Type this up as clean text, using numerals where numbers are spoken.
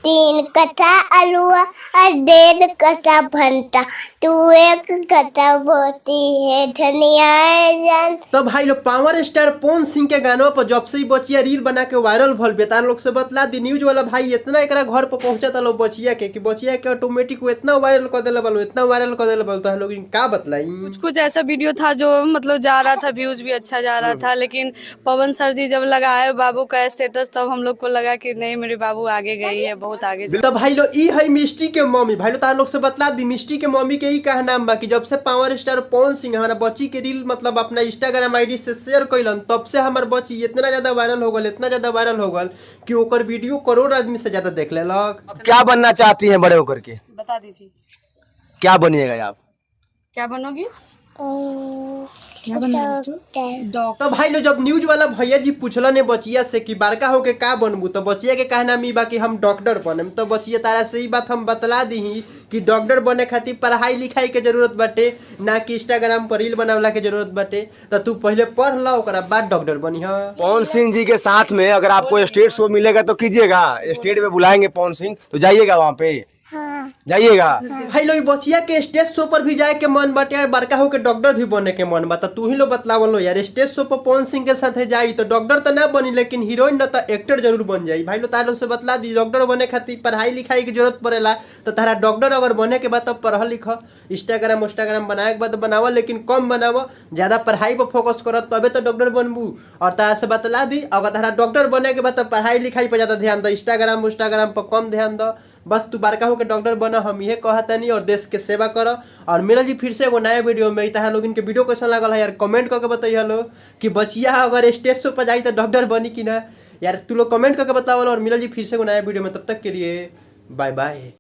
तीन कट्ठा आलूआ और डेढ़ कट्ठा भंटा, तू एक कट्ठा बोती है धनिया जान। तो भाई लोग, पावर स्टार पवन सिंह के गानवा पर जब से ही बचिया रील बना के वायरल भल बेतार लोग से बतला दी, न्यूज वाला भाई इतना एकरा घर पर पहुंचा लो बचिया के कि बचिया के ऑटोमेटिक वो इतना वायरल कर देले बालो, इतना वायरल कर देले बालो, तो हम लोग का बतलाई। कुछ कुछ ऐसा वीडियो था जो मतलब जा रहा था, व्यूज भी अच्छा जा रहा था, लेकिन पवन सर जी जब लगाए बाबू का स्टेटस, तब हम लोग को लगा कि नहीं, मेरे बाबू आगे गई है, बहुत आगे। तो भाई लोग, ई है मिष्टी के मम्मी। भाई लोग, तार लोग से बतला दी, मिष्टी के मम्मी के ई कहा नाम बा कि जब से पावर स्टार पवन सिंह हमारा बच्ची के रील मतलब अपना इंस्टाग्राम आईडी से शेयर कैलन, तब से हमार बच्ची इतना ज्यादा वायरल हो गल, इतना ज्यादा वायरल हो गल कि ओकर वीडियो करोड़ आदमी से ज्यादा देख लेलक। अब क्या बनना चाहती हैं बड़े होकर के? बता दीजिए। क्या बनिएगा आप? क्या बनोगी? डॉक्टर। डॉक्टर। तो भाई लोग, जब न्यूज वाला भैया जी पूछलन ने बचिया से कि बड़का होके का बनबू, तो बचिया के कहना मी बा कि हम डॉक्टर बनम। तो बचिया, तारा से ई बात हम बतला दी कि डॉक्टर बने खातिर पढ़ाई लिखाई के जरूरत बाटे, ना कि इंस्टाग्राम पर रील बनावला के जरूरत बाटे। तो तू पहले पढ़ ल, ओकरा बाद डॉक्टर बनी। पवन सिंह जी के साथ में अगर आपको स्टेज शो मिलेगा तो कीजिएगा? स्टेज में बुलाएंगे पवन सिंह तो जाइएगा वहाँ पे? हाँ। जाइएगा? भाई लोग, बचिया के स्टेज शो पर भी जाए के मन बाटे यार, बड़का होके डॉक्टर भी बने के मन बा। तो तू ही लोग बतलावलो यार, स्टेज शो पर पवन सिंह के साथे जाई तो डॉक्टर तो ना बनी, लेकिन हीरोइन न तो एक्टर जरूर बन जाई। भाई लोग, तार लोग से बतला दी, डॉक्टर बने खातिर पढ़ाई लिखाई की जरूरत पड़ेला। तो तारा डॉक्टर अगर बने के बाद तो पढ़ लिख, इंस्टाग्राम उस्टाग्राम बनाए के बाद बनावा, लेकिन कम बनावा, ज्यादा पढ़ाई पर फोकस कर, तबे तो डॉक्टर बनबू। और तारा से बतला दी, अगर तारा डॉक्टर बने के बाद तो पढ़ाई लिखाई पर ज्यादा ध्यान दो, इंस्टाग्राम उस्टाग्राम पर कम ध्यान दो। बस तू बड़का होकर डॉक्टर बना, हम इहे कहतनी, और देश के सेवा कर। और मिलल जी फिर से एगो नया वीडियो में। तहां लोग इनके वीडियो कैसा लागल है यार, कमेंट करके बताइए लो कि बचिया अगर स्टेज शो पर जाई तो डॉक्टर बनी कि ना। यार, तू लोग कमेंट करके बतावल। और मिलल जी फिर से एगो नया वीडियो में, तब तक के लिए बाय बाय।